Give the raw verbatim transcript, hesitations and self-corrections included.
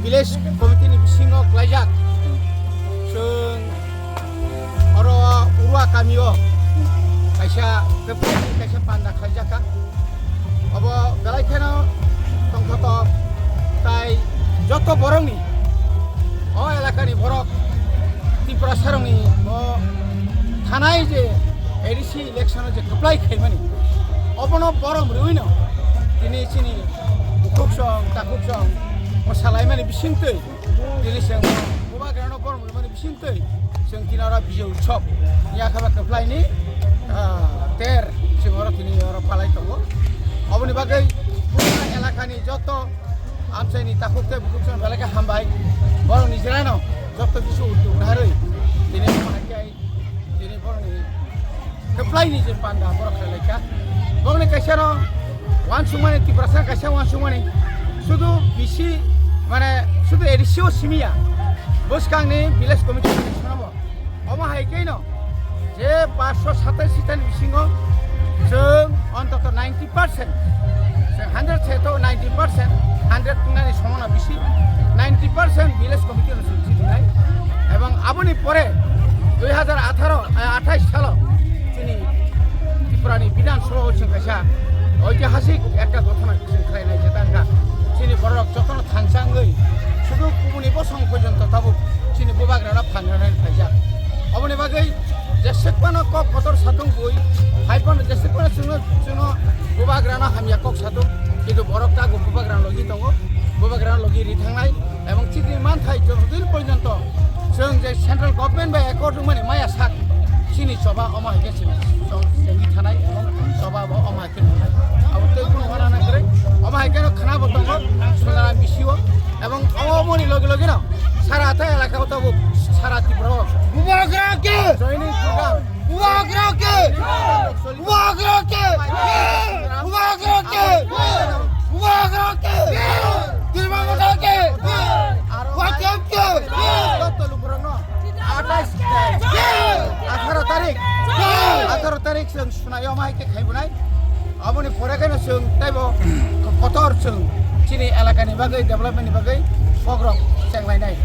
Village committee ni bisingo klaijak. Chwng oro Urua kamio kaisa, kaisa panda khaijakha. Obo belai kheno tongthotok tai joto borokni, o elakani borok Tiprasarokni o thanai je A D C election o je kwplai khaimani, obono borom rwino tini chini bukhuksong takhuksong mwsalaimani bisingtwi tini chwng bubagrano borom rwmani bisingtwi chwng tini oro Bijay Utsav yakha ba kwplaini, ah, ter chwng oro tini oro palai tongo. Oboni bagwi pura elakani joto amchaini takhuk tei bukhuksong belai khe hambai. Borok nijerano joto kisu uddog narwi tini omo hai khe tini borokni kwplaini je panda borok khlai laikha. Borokni kaisano uansukmani, Tiprasa kaisa uansukmani sudu bisi, mane sudu A D C o simiya, bwskangni village committee ni bisingo bo. Omo hai khe no je paanch sho satais sitani bisingo chwng ontoto ninety percent, chwng hundred se to ninety percent, hundred wngnani somano bisi, ninety percent village committee no chwng jidinai. Ebong aboni pore dui hajar atharo, eh, athais salo chini Tripurani Bidhan Sabha o chwng kaisa oitihasik ekta gothona chwng khlainai, jeta wngkha chini bororok jotono thansa wngwi sudu kubuni bosong porjonto tabuk chini bubagrano phan rwnani phaijak. Oboni bagwi jeswk phano kok kotor satung bui, hai phano jeswk phano chwngno, chwngno bubagrano hamya kok satung, kintu borok tabuk bubagrano logi tongo, bubagrano logi ri thangnai. Ebong chini manthai jotodin porjonto chwng je central government bai accord wngmani maya sak, chini choba omo hai khe chwng, chwng, chwngwi thanai, ebong choba bo omo hai khe nwngnai. Abo tei kunu hwnna kwrwi, omo hai khe no khwna bo tongo Sonaram B C O, ebong omo moni logi logi no sara ta elaka o tabuk sara Tripura o Bubagra ke! Joining program. Bubagra ke! Bubagra ke! Bubagra ke! Bubagra ke! Tripura Motha ke! Aro Wa ke ke! Joto lukurokno athais, atharo tarik, atharo tarik chwng sunai omo hai khe khaibonai. Aboni pore khe no chwng teibo kotor chwng chini elakani bagwi, development ni bagwi kokrok chenglainai.